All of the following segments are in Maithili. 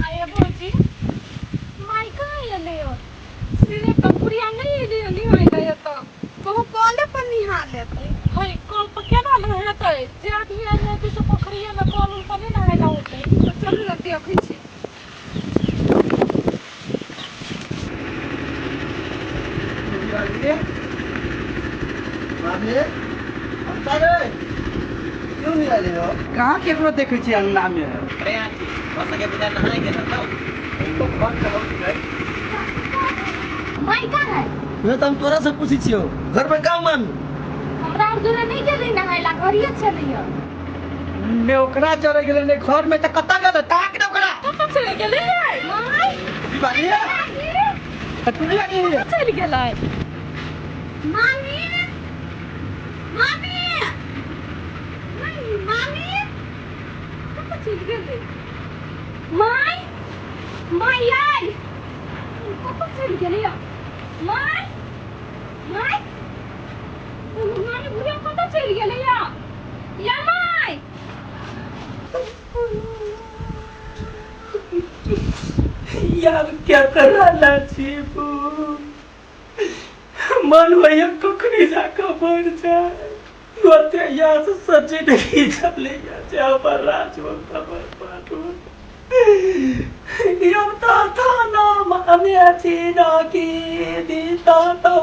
आये भौजी, माय कहाँ एलै हँ? सीधे कपुरिया नहि एलै हँ निहाय लए एतऽ। बहु कले पर निहा लेतै। है, कल पर केना नहेतै? जे आदमी आयल रहतै से पोखरिएमे कल उल पर नहि नहाय लए होतै। तऽ चलू ने देखै छी। मामी, हम रे क्यों नहीं आए हो? कहाँ केकरो देखै छियै अंगना में? अरे आंटी, हो सके बिना नहाए के ना तो। तो फोन करो भाई। माय कहाँ है? मैं तो हम तोरा से पूछै छियौ, घर में काम मामी। हमरा आर जोरे नहि गेलै नहाय ला, घरिये छलै हँ। ने ओकरा चढ़े गेलै ने घर में, तऽ कतऽ गेलै? ताक ने ओकरा। कतऽ चलि गेलै यै? माय दीवाली है। चलि गेलै। मामी, मामी, मामी। कतऽ चलि गेलै? माय, माय यै, कतऽ चलि गेलै यै? माय, माय, मामी, बुढ़िया कतऽ चलि गेलै यै? या माय। यार क्या करा जीबू, मन होइए कखनी जाकऽ मर जाए। ओते यहाँ से सचिन ही चले जे हमर राज होता बर्बाद होता। हम तऽ थाना माने छी न कि दीता तो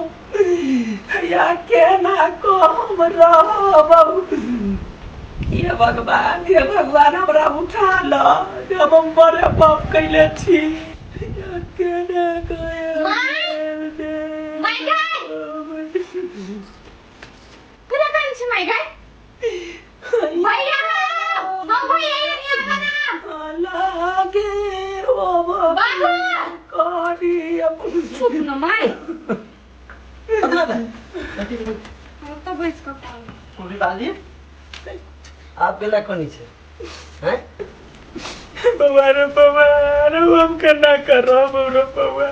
या केना कऽ हम रहब? हे भगवान, हे भगवान, हमरा उठा ल, जब हम बड़े पाप कैले छी। या केना कऽ माय! माय गै! कता करै छी माय गै? भैया हौ, भैया, एने आबऽ ना। लागे हो। बाबू! करी। चुप न माय। ओतऽ बैस कऽ खाउ। बाली, आप गेला कोनी छै हैं? बौआ रे, बौआ रे, हम केना करब रे बौआ?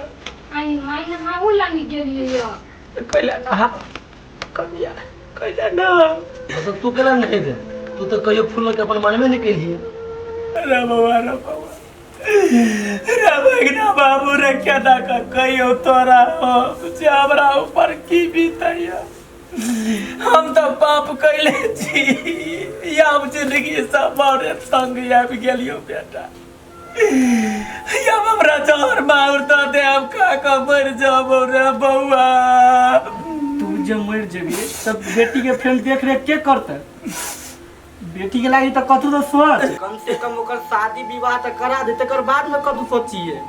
आई माय, नहाबू ला नहि गेलियै यऽ। कैला नहा कनिया, कैला ना? मतलब तू केना नहीं दे? तू तो कहियो फूल के अपन मानबे नहीं केलिए। रे बौआ रे, बौआ रे, भगना बाबू रे, केना कऽ कहियो तोरा हो जे हमरा ऊपर की बीतैया? हम तऽ पाप कैले छी या हम जिंदगी से बड़े तंग आबि गेलियो बेटा। या हमरा जहर माउर दऽ दे, हम खा कऽ मरि जाब रे बौआ। तू जब मरि जेबी तब बेटी के फेर देख रेख के करतै? बेटी के लागी तऽ कथू तऽ सोच, कम से कम ओकर शादी विवाह तऽ करा दे, तकर बाद में कथू सोचिए।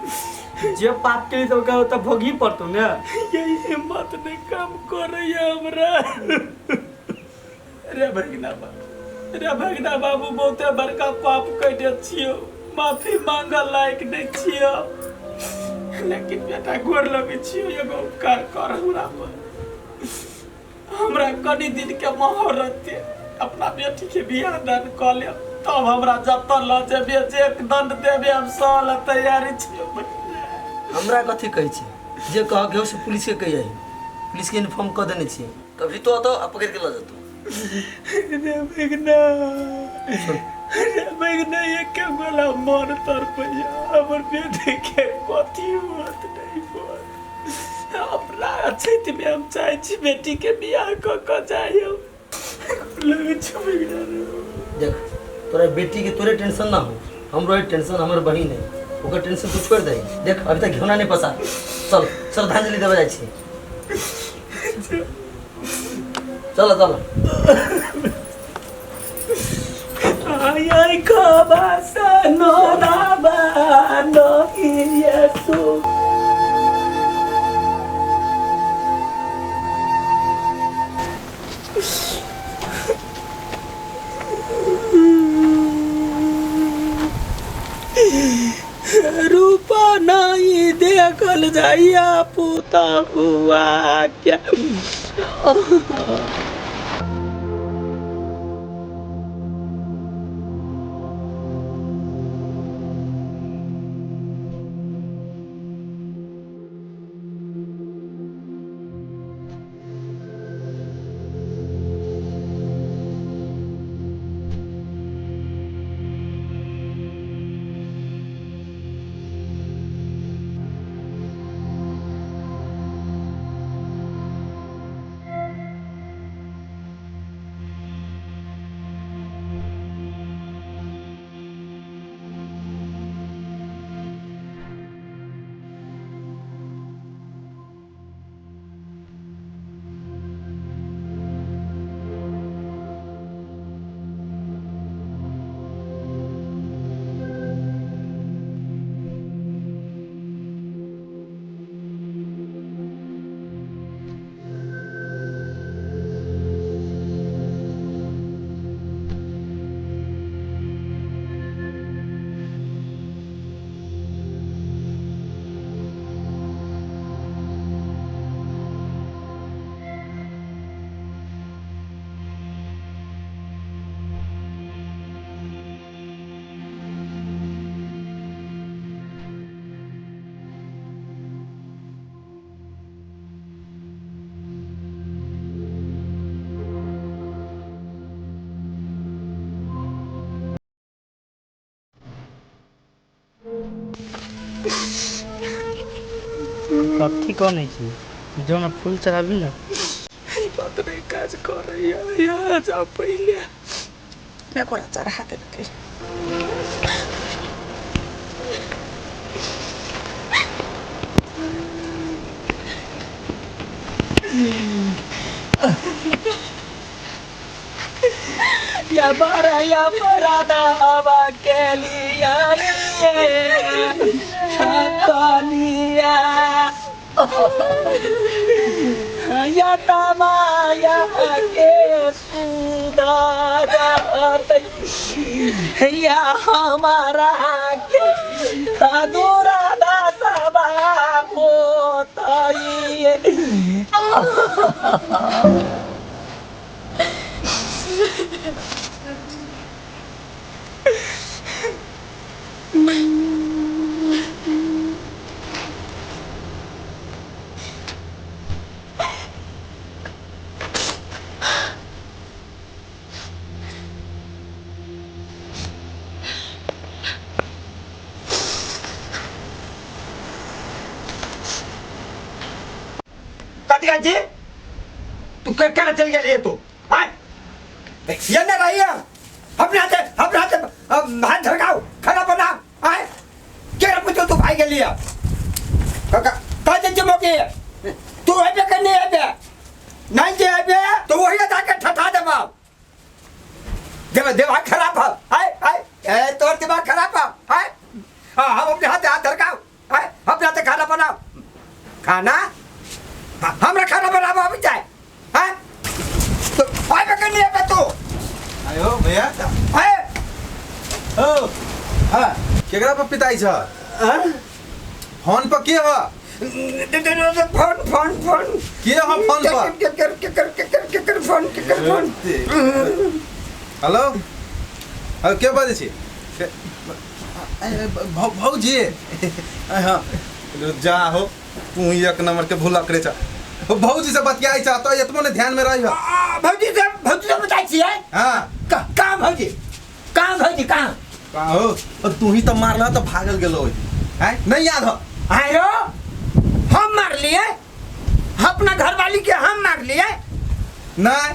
जे पाप के तऽ ओकरा तऽ भोगही पड़तौ ने। यही हिम्मत नहीं काम करैया हमरा रे भगना बाबू। रे भगना बाबू, बहुते बड़का पाप कैने छियौ, माफी मांगल लायक नहीं छियौ, लेकिन बेटा गोर लगै छियौ, एगो उपकार कर हमरा पर। हमरा कनी दिन के मोहरत दे, अपना बेटी के बियाह दान कऽ लेब, तब हमरा जतऽ लऽ जेबे, जे दंड देबे, हम सह लए तैयारी छियौ। हमरा कथी कहै छै? जे कह के हो से पुलिस के कहिए, पुलिस के इन्फॉर्म कऽ देने छियै, कभी तो अतो आ पकड़ के लऽ जेतौ। रे मेघना, रे मेघना, एक गोला मन तड़पैया, हमर बेटी के कथी होत नहीं होत। अपना अछैत में हम चाहै छी बेटी के बियाह कऽ कऽ जाइ हम। लगै छै मेघना रे। देख तोरा बेटी के तोरे टेंशन ना हो, हमरो है टेंशन, हमर बहिन है, ओकर टेंशन तू छोड़ दे। देख अभी तक घिौना नहीं पसा, चल श्रद्धांजलि देवे जाइ छी, चल चल। आई आई खबासा नोराबा नहियसु। रूपा नहीं देखल जाइया पुता हुआ क्या। कथी कनै छी जो ना फूल चढ़ाबी ना। बात नहीं काज कर रही है यहाँ जाओ पहले मैं कोरा चढ़ा देलकै। या बारा या परादा हवा के लिया कनिया या तमाया के सुधार या हमारा के अधूरा दासबा होतई। जी तू कहाँ चल गया तू? ये ना रही है अपने हाथे अपने हाथे हाथ झड़काओ खाना बना आए क्या पूछो तू भाई के लिए कहाँ मौके तू है पे करनी है पे नहीं जे है पे तो वही जाके ठठा दे बाप दिमाग खराब है आए आए ए तोर दिमाग खराब है आए हाँ हम अपने हाथे हाथ झड़काओ आए अपने हाथे खाना बनाओ खाना हमरा खाना बनाबो अभी जाए हैं तो आए पे करनी है पे तू आयो भैया आए ओ हां केकरा पर पिताई छ हां फोन पर के ह फोन फोन फोन के ह फोन पर केकर केकर केकर केकर फोन केकर फोन। हेलो हेलो के बाजै छी? भौजी हां जा हो तू ही एक नंबर के भूला करे छ। भौजी से बतियाई छ तो एतबो ने ध्यान में रही हो। भौजी से, भौजी से बताई छियै? हां। कहाँ भौजी, कहाँ भौजी, कहाँ कहाँ हो? तू ही तो मारला तो भागल गेलो हैं, नहीं याद हो? आयो हम मार लिए अपना घरवाली के, हम मार लिए नहीं,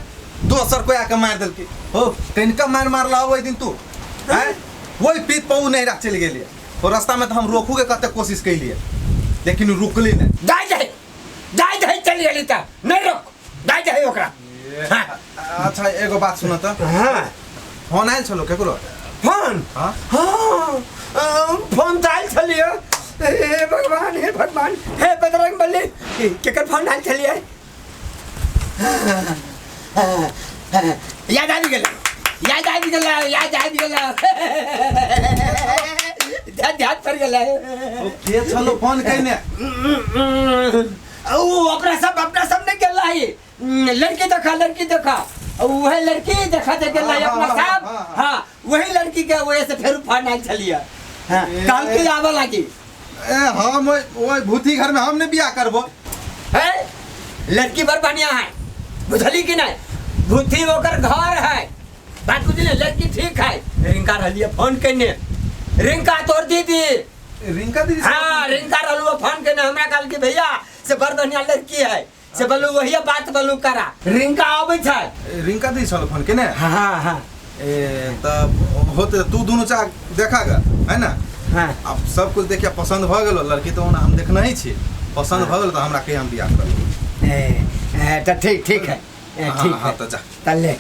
दोसर कोई आके मार देलके हो। कनिका मार मारला हो ओहि दिन तू हैं, वही पीत पऊ नहीं रख चलि गेलिए। और रास्ता में तो हम रोकू के कते कोशिश कैलिए लेकिन रुकली नहीं। जाय जाय जाय जाय चलि गेली त नहीं रोक, जाय जाय ओकरा। हां। अच्छा एगो बात सुन त। हां। फोन आयल छलो केकरो? फोन? हां। हां फोन त आयल छलिए। हे भगवान, हे भगवान, हे बजरंग बली, केकर फोन आयल छलिए? याद आबि गेलै, याद आबि गेलै, याद आबि गेलै, ध्यान ध्यान पर गेलै। ओ के छलो फोन कइने? ओ अपना सब नहीं गेल रही, लड़की देखा, लड़की देखा, वही लड़की देखा दे गेल रही अपना साहब। हां वही लड़की के वजह से फेर फोन आयल छलिए। हां काल के आवे लागी। ए हम ओइ भूती घर में हम ने बियाह करबो। है लड़की बड़ बढ़िया है, बुझली कि नहीं? भूती ओकर घर है, बात बुझली? लड़की ठीक है। रिंका रहलिए फोन कइने, रिंका तोर दीदी, रिंका दीदी। हाँ रिंका रहलू फोन कइने हमरा कहल कि भैया से बड़ बढ़िया लड़की है, से बोलू वही बात बोलू करा। रिंका आबै छै। रिंका दीदी छल फोन केने? हाँ हाँ। ए तब होते तू दुनू चा देखा गा है ना? हाँ। अब सब कुछ देखिया पसंद भ गेलो लड़की तो ओना हम देखना ही छी, पसंद भ गेलो तो हमरा कहीं हम बियाह कर। ए त ठीक ठीक है, ठीक है। हां त जा त ले।